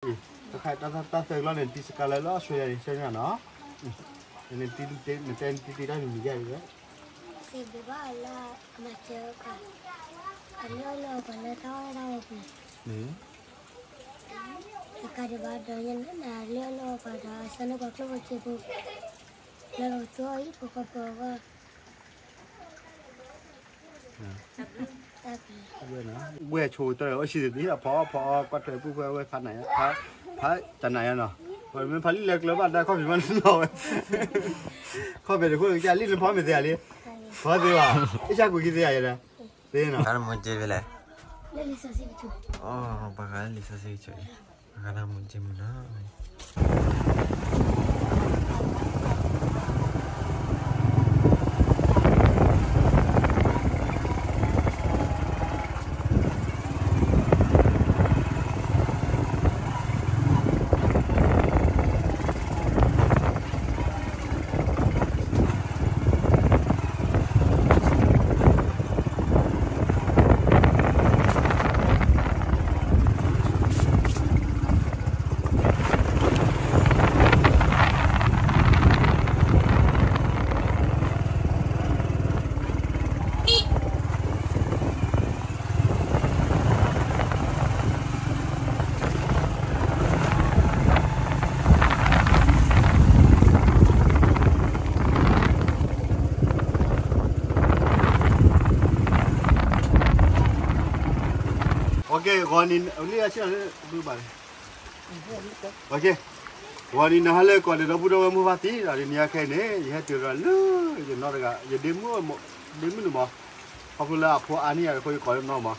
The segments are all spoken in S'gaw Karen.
တခါတၢ်သၢကလီၢ်န့ၣ် တံၤစကါလၢလၢ Australia န့ၣ် ဆၢညါနီၤ, နတဲနတံၤတံၤတၢ်မံၤမံၤယါအံၤ, စံးဘျုးဘၣ်အီၤလၢ အမၤစၢၤပှၤ, အလၢအလီၢ်ပှၤလၢတၢ်အီၣ်တၢ်အီပူၤန့ၣ်, တကးဒံးဘၣ်ဒီး နလၢအလီၢ်ပှၤဒီး ဆၢန့ၢ်ပှၤကျိၣ်ဖိစ့ဖိ လၢပကသူအီၤအံၤ ပကပၢၤအဂီၢ် ဝဲဆိတၢ်အီၣ်ဆံးသ့ၣ်သ့ၣ် အဖီအီၣ်ဖီအီၣ် ကွၢ်ထွဲပုၢ်ဖဲဝဲဖးနၤယါ, ဖးတနၤယါနီၤ, ပမ့ၢ်ဖးလံလဲၤကျၢၤဘၣ်တၢ်ခီၣ်ဖံးမးနီၤဝဲ, ခီၣ်ဖံးတခိၣ်ကလံၣ်နဖီမ့ၢ်သ့ဧါလံ, ဖီသ့ဘၣ်, အ့ၣ်ဆၣ်ကွံာ်ခံသ့ဧါယဲဒၣ်, သ့နီၤ, လဲၣ်, ပှၤဂၤလၢလံာ်စီဆှံကဆိး, ပှၤဂၤလၢမူကၠ့မုၢ်နီၤ ဂီၤနံၤ လံာ်အဆံၣ်လီၤလၢဘုဘၣ်န့ၣ်, ဂီၤနံၤနဟါလၢကိးဂၤဒဲး ဒီပုၢ်ဒီဝဲၢ်မိၢ်ပၢ်သ့ၣ်ဒီး တနံၤအံၤခဲအံၤန့ၣ် ယဟဲတုၤဒီးလၢ ယနီတဂၤ ယဒ့မုၣ်န့ၣ်မး, ခီဖျိလၢအဖိအါန့ၢ်ယၤအဃိ ယကိးလၢနီၢ်မး,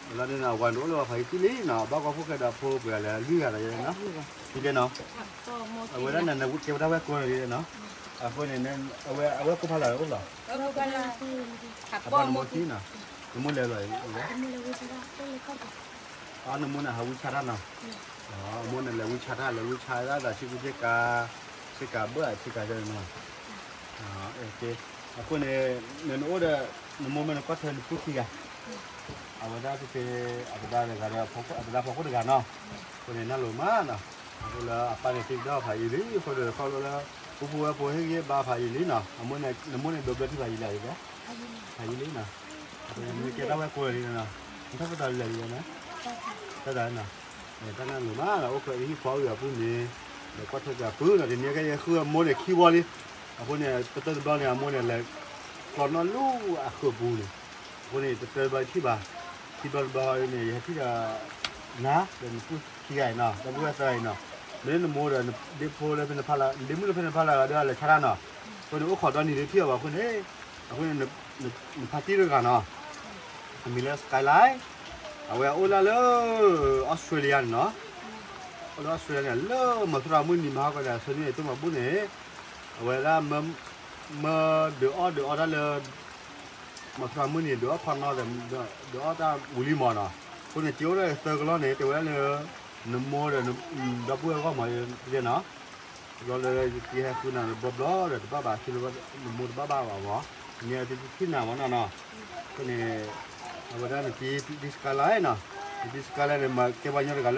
လၢန့ၣ် အဝၤန့ၣ်အိၣ်လၢပှၤဖးယံာ်ထံၣ်လံနီၤ, ဘၣ်ကွၢ်ဖိၣ်ဃဲဒီးဖိပှဲၤလၢလွံၢ်ဂၤဒီးနီၤ, အဝဲဒၣ်န့ၣ် နကဲဝဲဒၣ်ဝဲၢ်ကိးဂၤဒဲးနီၤ, အဃိန့ၣ် အဝဲကိးဖးလၢ်အိၣ်လီၤ, အဘၣ်နမိၢ်သံနီၤ, နမိၢ်လဲၤလီၤ, နမိၢ်န့ၣ်ဟးဝံဆါတၢ်နီၤ, အမိၢ်န့ၣ်လဲၤဝံဆါတၢ် လဲၤဝံဆါတၢ်ဒီးဆ့ကူဆ့ကၤ, ဆ့ကၤဘၢၣ်ဆ့ကၤန့ၣ်နီၤ, အဃိန့ၣ် နနအိၣ်ဒီး နမိၢ်မ့ၢ်နကွၢ်ထွဲနပုၢ်ခံဂၤ, အဝဲဒၣ်တသ့ အသဒါတဂၤဒီး အသဒါဖီခိၣ်တဂၤနီၤ, အဃိန့ၣ် နၢ်လိၤမးနီၤ, အဃိလၢအပၢ်န့ၣ်သံကဒီးဖးယံာ်လံ အဃိဒီးခီဖျိလၢ ပူဖိဝဲၢ်ဖိဟ့ၣ်ဂံၢ်ဘါဖးယံာ်လံနီၤ, အမိၢ်န့ၣ် နမိၢ်န့ၣ်ဒိးဘျၢထံဖးယံာ်လံ, ဖးယံာ်လံနီၤ, မ့ၢ်ကဲတၢ်ဝဲၢ်ကိးလၢာ်လံနီၤ, နထီၣ်ပတၢ်လၢာ်လံနီၤ, တၢ်တၢ်နီၤ, တၢ်နၢ်လိၤမးနီၤ, အိၣ်ဖျဲၣ်အဟံၣ်ဖီအုၣ်အပူၤန့ၣ်, ဒီးကွၢ်ထွဲက့ၤအပုၢ်နီၤ, တနံၤအံၤခဲအံၤ ယဲဃုအမိၢ်န့ၣ်ခံဝီလံ, အဃိန့ၣ် တတၢၢ်တဘျီန့ၣ် အမိၢ်န့ၣ်လဲၤကျီနီၣ်လူအဃၢၤပူၤန့ၣ်, အဃိန့ၣ် တတၢၢ်တဘျီယထံၣ်ဘၣ်, ခံဘျီတဘျီန့ၣ် ယဟဲထံၣ်ဒီး နၤ ဒီးနပုၢ်ခံဂၤအံၤနီၤ, ဒီပုၢ်ဝဲၢ်သၢဂၤအံၤနီၤ, မ့ၢ်နမိၢ်ဒီးနဒ့ဖိလၢဖဲနဖးလၢ် နဒ့မုၣ်လၢဖဲနဖးလၢ်ဂၤဒီးလဲၤဆါတၢ်နီၤ, အဃိန့ၣ် အိၣ်ခိးဒီနံၤဒုးထံၣ်အီၤဘၣ်အဃိန့ၣ်, အဃိန့ၣ် နဖါတံၢ်တဂၤနီၤ, အမံၤလၢ Skyline, အဝဲအိၣ်လၢလၢ Australia န့ၣ်နီၤ, အိၣ်လၢ Australia န့ၣ် လၢမၤထူရၤမုၢ်နံၤမၤဟါကီးန့ၣ် အဆၢနံၣ်န့ၣ် တၢ်မၤဘူၣ်န့ၣ်, အဝဲဒၣ် မၢဒုးအီၣ်ဒုးအီတၢ်လၢ မၤထူရၤမုၢ်နံၤ ဒုးအီၣ်ခီနီဒီး ဒုးအီၣ်တၢ်ဝံၤလံမးနီၤ, အဃိန့ၣ် က့ၤအိၣ်ဒီးသၢကလီၢ်န့ၣ် တဲဝဲဒၣ်လၢ နမိၢ်ဒီး ဒီပုၢ်ဝဲၢ်အဂီၢ်မး တဲနီၤ, တဘျီလၢယကဟဲဃုနၤတဘျီဘျီဒီး တဘၣ်ဘၣ် ခံဘျီဘျီ နမိၢ်တဘၣ်ဘၣ်ဘၣ်မး, နမ့ၢ်သုထံၣ်နၤမးနီၤနီၤ, အဃိန့ၣ် အဝဲဒၣ်နတံၤ တံၤ Skyline နီၤ, နတံၤ Skyline န့ၣ် မၤကဲပှၤကညီတဂၤလၢ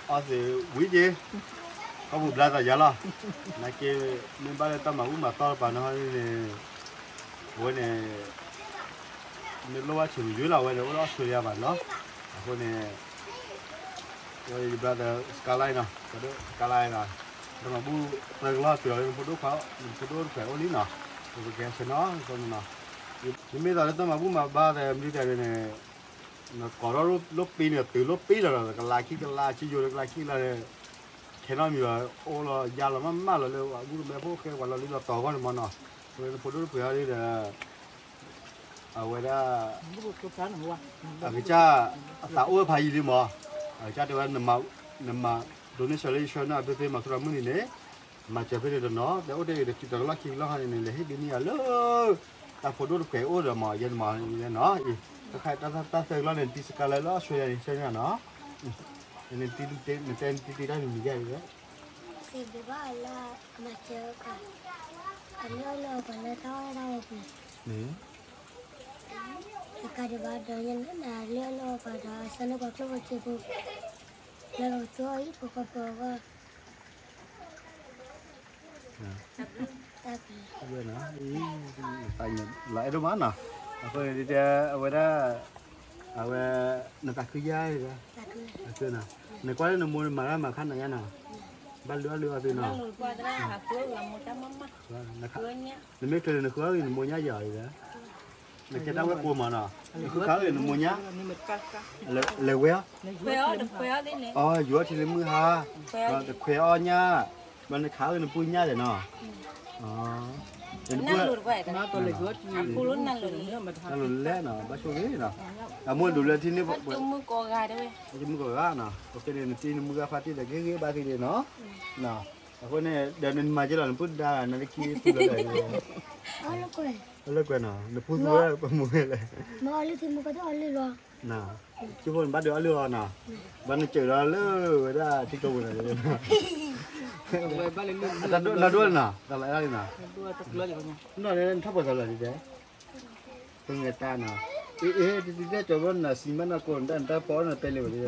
အီသံးဝံၤက့ၤ, ကီၢ်ပူၤဘျါသးယါလီၤ, နာ်က့ မ့ၢ်ဘၣ်လၢတၢ်မၤဘူၣ်မၤတီၢ်တပၤနီၤန့ၣ်, အဝဲန့ၣ် မ့ၢ်လိၣ်ဘၣ်ဆံးမုၢ်ယွၤလီၤ အဝဲန့ၣ် အိၣ်လၢ Australia ဘၣ်နီၤ, အဃိန့ၣ် ယ brother Skyline နီၤ, brother Skyline နီၤ, တၢ်မၤဘူၣ်သၢကလီၢ်တုၤလီၤလၢနဖိဒိၣ်ခွါ, နဖိဒိၣ်တဖျၢၣ်အိၣ်လံနီၤ, ပကဟဲဆှၢနီၤ, မ့မ့ၢ်သိးလၢတၢ်မၤဘူၣ်မၤဘါသးမနုၤသ့ၣ်န့ၣ် နကိးထီၣ်လိၣ်ပ့ၤန့ၣ် တုၤလိၣ်ပ့ၤလီၤဒီး ကလးခံကလး ဆံယိၤလၢကလးခံကလးန့ၣ် ခဲနီတမံၤဘၣ် အိၣ်လီၤယါလီၤမးမးလီၤလၢ အဂုၢ်မဲဖိဃဲပှၤလီၤလံလီၤတီၤအဂီၢ်န့ၣ်မးနီၤ, အဝဲနဖိဒိၣ်တဖျၢၣ်အံၤဒီး အဝဲဒၣ် အကစၢ် အသးအိၣ်ဝဲဖးယံာ်လံမး, အကစၢ်တဲဝဲ နမၤ donation လၢယဆှၢန့ၢ်အဖဲဖဲမၤထူရၤမုၢ်နံၤန့ၣ် မၤစၢၤဖဲန့ၣ်တနီၤ တဲအိၣ်တဲဂ့ၤတခံတကလီၢ်ခံကလီၢ်ခါန့ၣ်န့ၣ် လဲၤဟ့ၣ်ဒုးန့ၢ်ယၤလၢ တၢ်ဖိဒိၣ်တဖျၢၣ်အိၣ်ဒီးမး ယဲန့ၣ်မးန့ၣ်နီၤ, တၢ်သၢကလီၢ်န့ၣ် တံၤစကါလၢလၢ Australia န့ၣ် ဆှၢန့ၢ်နီၤ, နတဲနတံၤတံၤတၢ်မံၤမံၤယါအံၤ စံးဘျုးဘၣ်အီၤလၢ အမၤစၢၤပှၤ, အလၢအလီၢ်ပှၤလၢတၢ်အီၣ်တၢ်အီပူၤန့ၣ်, တကးဒံးဘၣ်ဒီး နလၢအလီၢ်ပှၤဒီး ဆၢန့ၢ်ပှၤကျိၣ်ဖိစ့ဖိ လၢကသူအီၤအံၤ ပကပၤဝဲ တၢ်ပံၤ လီၤအဲၣ်ဒိၣ်မးနီၤ, အဃိန့ၣ်ဒ်တဲ အဝဲဒၣ် အဝဲ နသးခုယါ, နကွၢ်လၢနမိၢ်မၤတၢ်မၤခါနၤယါနီၤ, ဘၣ်လုၢ်အီၣ်လုၢ်အီသ့နီၤ, နမ့ၢ်ချုးန့ၣ် နဃုအီၣ်ဂ့ၤနမိၢ်ညါယၤအံၤ, နကဲတၢ်ဝဲၢ်ကိမးနီၤ, နဃုခးအီၣ်ဂ့ၤနမိၢ်ညါ, လဲၤဝဲအီၤ, အီ ယူၤအီထံလၢမုၢ်ဟါ, တခွဲးအီၣ်ညၣ်, ဘျီနခးအီၣ်ဂ့ၤနပုၢ်ညၣ်လဲၣ်နီၤ, နပုၢ်နၢ်လိၤတကွၢ်လဲၣ်နီၤ, ဘၣ်ဆိၣ်ဂ့ၤနီၤ, အမိၢ်ဒိးလၢထံန့ၣ် မုၢ်ကီၢ်ဂၤနီၤ, အဃိန့ၣ် နတံၤနမုၢ်ဂၤဖါတံၢ်ဒီး ဂ့ၤဂ့ၤဘၣ်သ့ဒ့နီၤ, အဃိန့ၣ် ဒီးနမၤက့ၤလီၤနပုၢ်ဒါ နလၢခံသူလၢဒီး အလၢကွဲနီၤ, နပူသူဝဲပမူဝဲလဲၣ်, မၤအီၤလၢသ့မူကီၢ်တအီၣ်လၢလီၤ, ကၠိဖိနဘၣ်ဒုးအီၣ်လၢအီၤနီၤ, ဘၣ်နစၢၤဒီးလၢဝဲဒၣ်ထံကျိပူၤနီၤ, တၢ်ဒိၣ်နီၤ, တၢ်လီၤအဲၣ်လီၤနီၤ, နီၤန့ၣ်ထီၣ်ပှဲၤသးလီၤဒ်တဲ ပငဲတၢ်နီၤ, အ့ အ့ တံၤတံၤတဲကၠီဘီနၤ စံးမးနီၢ်ကိးနတၢ်နတၢ်ပီအီၣ်နီၤ ပဲလ့ဝဲဒ်နီၤ,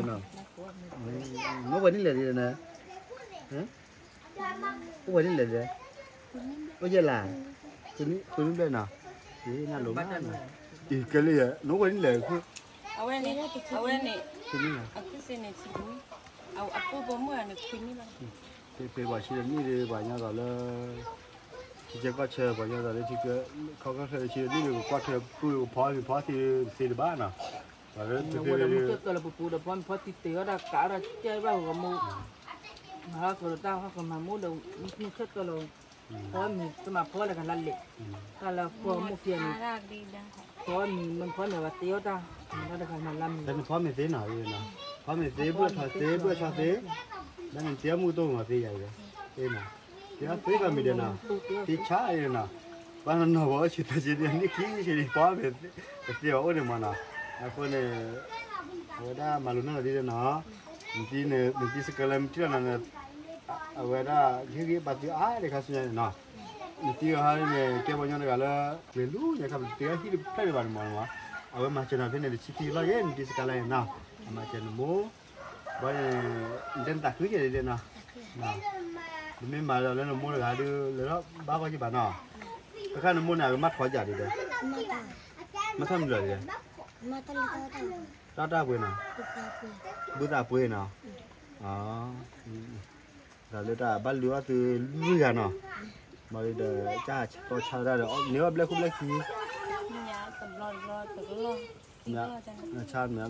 မ့ၢ်ဝဲန့ၣ်လဲၣ်ဒ်န့ၣ်, အိၣ်ဝဲန့ၣ်လဲၣ်ဒ်, အိၣ်ယဲၢ်လါ, ဃုနံၣ်ဘျဲၣ်နီၤ, နလိၤမး, အံၤကဲလၢယဲၢ် နအိၣ်ဝဲန့ၣ်လဲၣ်, အဝဲန့ၣ်, အဝဲန့ၣ်, အပူၤပမုၢ်န့ၣ် ဖဲပှၤဆံးဒီးနံၣ်ဒီး ပှၤညီသးလၢ ထံဆၢကီၢ်ဆၢ ပှၤညီသးလၢထံချၢ ခီကီၢ်ချၢဆံးဒီးနံၣ်ဒီး ကကွၢ်ထွဲပုၢ်ကဖီမ့ၤဖီသံသ့တဘၣ်နီၤ, ပှၤလၢထံချၢဒီး ဖီမ့ၤဖီသံသ့အီၣ်တၢ်ကးဒီးကဲဘၣ်ဂီၤမူ, မၤဟီၣ်ကီးဒီးတၢ်ဟီၣ်ကမၤမူဒီး မုၢ်ဆၢၣ်တီလီၤ, ဖီမ့ၤ တမၤဖီလၢကလါလဲၣ်, တၢ်လၢဖီမူဖံးန့ၣ်, ဖီမ့ၤ မ့ၢ်ဖီမ့ၤဝဲသ့အီၣ်တၢ်, တၢ်တခါမၤလါမ့ၤ, ဖီမ့ၤသ့နီၤ, ဖီမ့ၤသ့ ဘုၣ်အီၣ်ထီၣ်သ့ ဘၣ်န့ၣ်သ့အီၣ်မူသိမၤသ့ယၤအံၤ, သ့နီၤ, သ့အီၣ်သ့ဘၣ်မ့ၢ်ဒီးနီၤ, သ့ဆါအံၤနီၤ, ဘၣ်နီၢ်နီၢ်ဝဲအိၣ်ဆံးတၢ်ဆံးဒ်နံၣ်ခံဆံးဒ် ဖီမ့ၤသ့အီၣ်အိၣ်န့ၣ်မးနီၤ, အဃိန့ၣ် အဝဲဒၣ်မၤလိာ်နီၢ်လီၤဒ်န့ၣ်နီၤ, နတံၤစကဲလၢမ့ၢ်ထံၣ်လီၤနၤန့ၣ် အဝဲဒၣ်ဟ့ၣ်ဂံၢ်ဘါသုအါဒံးခါဆူညါန့ၣ်နီၤ, နတံၤအီၤဟါန့ၣ် ကဲပှၤညီတဂၤလၢ ကျ့ၤလူညါခါ ပတ့အီၣ်ဟံၣ်တဖျၢၣ်ဒံးဘၣ်န့ၣ်မးနီၤ, အဝဲမၤစၢၤနၤဖဲန့ၣ် တဆံခံလီၤယဲၢ် နတံၤစကဲလၢန့ၣ်နီၤ, အမၤစၢၤနမိၢ်, ဘၣ်န့ၣ် နတဲနသးခုကဲဒ်န့ၣ်နီၤ, နမ့ၢ်မၤလီၤလၢနမိၢ်တဂၤဒုး လဲၤထီၣ်ဘၣ်ဂီၢ်က့ၤဘၣ်နီၤ, အခါနမိၢ်န့ၣ် အကမၣ်ထီၣ်ကးဒ်လဲၣ်, မ့ၢ်ထီၣ်မနုၤလဲၣ်, တၢ်တၢ်ပှ့ၤနီၤ, ဘုသးပှ့ၤနီၤ, တၢ်လၢတၢ်ဘၣ်လုၢ်အီၣ်သုလွံၢ်ဂၤနီၤ, ဘၣ်ဒီး ကၢ်ဆၢကီၢ်ဆၢဒၣ်ဒီး န့ၢ်အီၣ်ဘျဲၣ်ခိၣ်ဘျဲၣ်ခံ, ဆါမ့ၢ်ဘျီ မ့ၢ်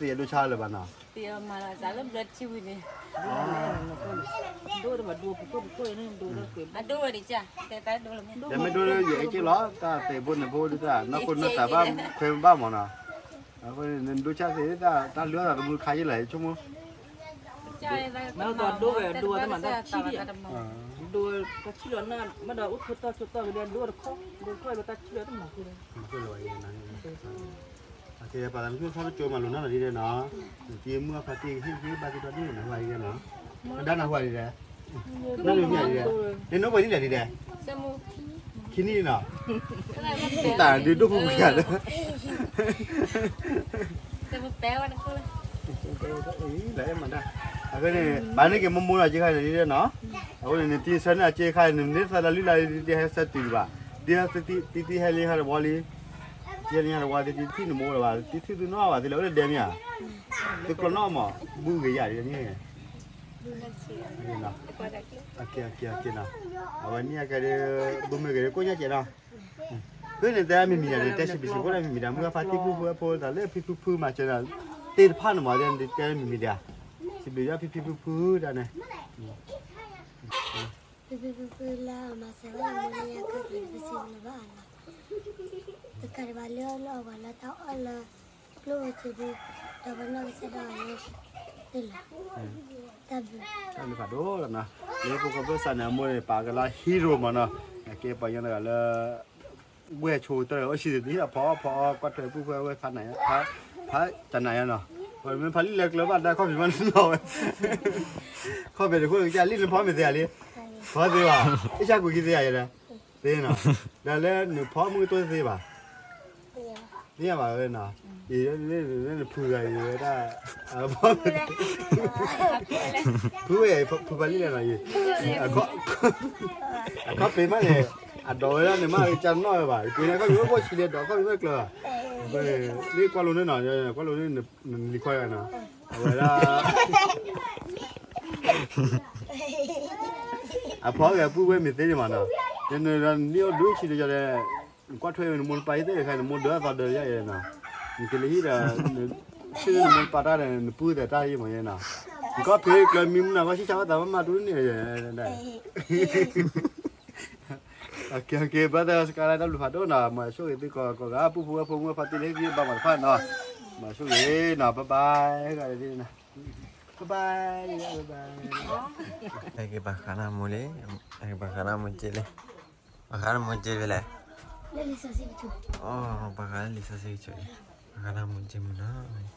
သ့အဒိဆါလၢၤဘၣ်နီၤ, ဒိၣ်တမးဒိၣ်ပကိၢ်ပကိၢ်န့ၣ် ဒိၣ်လၢကွံာ်ဘၣ်, ဒိၣ်ဝဲဒ်ကၢ်, တဲတၢ်ဒိၣ်လၢမ့ၢ် တမ့ၢ်ဒိၣ်လၢယအဲၣ်က့ၤလီၤ တၢ်သ့ၣ်ဘိန့ၣ်ဖိဒုးတၢ် နီၢ်ခိနီၢ်သးဘၣ်ခွဲးဘၣ်မးနီၤ, အဃိန့ၣ် နဒိဆါသ့ၣ်တၢ် တၢ်လုၢ်အီၣ်သးတမူတခါယ့ၣ်လဲၣ် ဆိကမိၣ် မ့ၢ်ဒိၣ်ဝဲဒိၣ်ဝဲတမးတၢ်ဆံၣ်ဒံး, ဒိၣ်တၢ်ဆံၣ်လီၤနၢ် မ့ၢ်ဒီးအိၣ်ဆိးတီၢ်ဆိးတီၢ်ကဒဲဒိၣ်တခီ, ဒိၣ်တခီလၢတၢ်ဆံၣ်လီၤတမၤဃုာ်လၢ အကဲပှၤသးမုၢ်ထီၣ်တကၠိမၤလိာ်နီၢ်လီၤဒ်လဲၣ်နီၤ, နတံၤမုၢ်အဖါတံၢ်ဟ့ၣ်ဂံၢ်ဘါသုဒီဒူၣ်နၢ်ဟူဒ်လဲၣ်နီၤ, နဒါနၢ်ဟူဒ်လဲၣ်, နနုာ်မ့ၢ်ဒ်လဲၣ်, နနုာ်ပှဲၤနံၣ်လဲၣ်ဒ်လဲၣ်, ခံနံၣ်နီၤ, တၢ်ဒုးဒိၣ်ပူၤပူၤယၤလၢ လၢအဲၣ်မၤတၢ်, အဃိန့ၣ် ဘၣ်န့ၢ်က့ၤမိၢ်မိၢ်လီၤက့ၤခါန့ၣ်ဒ်လဲၣ်နီၤ, အဃိန့ၣ် နတံၤဆၢန့ၢ်အက့ၤခါန့ၣ် နမ့ၢ်သၢလၢလွံၢ်လါ တံၤဟဲဆၢတုၤလၢၤဘၣ်, ဒ်တံၤဟဲလံဟးတဝီလံ, တံၤဟဲလံဟးတဝီ တံၤထံၣ်နမိၢ်လၢၤဘၣ်, တံၤထံၣ်သုနီၢ်ဘၣ် သုလဲၤအိၣ်လၢဒဲမ့ၢ်ဧါ, သုကျီနီၢ်မး ဘူးဂ့ၤယၤဒ်န့ၣ် အက့ၤအက့ၤအက့ၤနီၤ, အဝဲန့ၣ်အကဲဒ် ဘိမ့ၢ်ဂ့ၤဒ်ကိၣ်ညါကဲးနီၤ, ဖဲန့ၣ်တဲမ့ၢ်မံၤဒၣ်န့ၣ် တဲစံးဘျုးစံးဖှိၣ်ဒၣ်မ့ၢ်မံၤဒၣ် မုၢ်ဂၢ်ဖါတံၢ်ပုၢ်ဖိဝဲၢ်ဖိတၢ်လၢဖံဖုဖုမၤစၢၤနၤ သ့ၣ်တဖၣ်န့ၣ်မး တဲမ့ၢ်မံၤဒၣ်, စံးဘျုးဒၣ်ဖံဖံဖုဖုတၢ်န့ၣ် ဖံဖံဖုဖုလၢအမၤစၢၤဝဲယမိၢ်လၢယကဲက့ၤပစံးဘျုးဘၣ်အီၤလီၤ, တကးဒံးဘၣ်လၢအလီၢ်အဂီၢ်လၢတၢ်အီၣ်လၢ ကျိၣ်ဝဲစ့ဒုး ဒီးပနီၢ်ကစၢ်ဒၣ်ဝဲလၢသ့ၣ်လီၤ, တၢ်ဘျုး တၢ်ဘျုးဖးဒိၣ်လီၤနီၤ, လၢပကဘၢၣ်စးန့ၣ် အမိၢ်န့ၣ် ပာ်ကလါ hero မးနီၤ, အကဲပှၤညီတဂၤလၢ ဝဲၢ်ဆိတၢ်အိၣ်ဆံးတံၢ် အဖီအီၣ်ဖီအီၣ် ကွၢ်ထွဲပုၢ်ဖိဝဲၢ်ဖးနး ဖးတနးယါနီၤ, ပှၤမ့ၢ်ဖးလံလဲၤကျၢၤဘၣ်တၢ်ခီၣ်ဖံးမးနီၤဝဲ, ခီၣ်ဖံးတခိၣ်ကစၢ်လံ နဖီမ့ၢ်သ့ဧါလံ, ဖီသ့ဘၣ်, အ့ၣ်ဆါကွံာ်က့ၤသ့ဧါယဲဒၣ်, သ့နီၤ, ဒီးလၢနဖီမုၢ်ကတိၢ်သ့ဘၣ်, သ့ဘၣ်ဝဲနီၤ, ယ နဖုဂၤအံၤဝဲဒၣ်, ဖုဝဲ ဖုဖးလံလဲၣ်နီၤ, အခီပ့ၤမးန့ၣ်, အဒိးဝဲဒၣ်န့ၣ်မး ကနီၣ်ဝဲဘၣ်, ပ့ၤန့ၣ်အခီပ့ၤဝဲဘိၣ်ဆံးလဲၣ် ဒိးအခီပ့ၤဝဲကျၢၤဘၣ်, လၢကွၢ်လိန့ၣ်နီၤ, ကွၢ်လိန့ၣ် နလံၤခွါယၤနီၤ, အဝဲဒၣ် အဖီဂဲၤပုၢ်ဝဲၢ်မ့ၢ်သ့န့ၣ်မးနီၤ, နနနံၣ်အိၣ်ဒုးဆံးတယီၤဒီး, နကွၢ်ထွဲနမိၢ်နပၢ်အံၤသ့ၣ်တခါ နမိၢ်ဒၢအသီဒၢယၤအံၤနီၤ, နက့ၤလၢဟံၣ်ဒီး, ဆ့ၣ်နမိၢ်နပၢ်တၢ်ဒီး နပုၢ်သဲးတၢ်ယံၤမးယဲနီၤ, နကီၢ်ဖံးကျၢၤမံမုၢ်နၤ ကီၢ်ဆံၣ်ဆါဝဲသးမးမးတူၢ်န့ၣ်, ကဲ ကဲ brother စကါလၢတၢ်ဘျုးဖးဒိၣ်နီၤ, မၤဆိၣ်ဂ့ၤသုကိးဂၤ ပုၢ်ဖိဝဲၢ်ဖိမုၣ်ဖိတ့လၢဟံၣ်ဘၣ်မၤတဖၣ်နီၤ, မၤဆိၣ်ဂ့ၤနီၤ, bye bye, bye bye, bye bye, ဟဲက့ၤပှၤဃးနၢ်မူလံ, ဟဲက့ၤပှၤဃးနၢ်မူက့လံ, ပှၤဃးနၢ်မူက့ဖဲလဲၣ်, အိ ပှၤဃးလၢလံာ်စီဆှံကဆိးလံ, ပှၤဃးနၢ်မူက့မုၢ်နီၤ.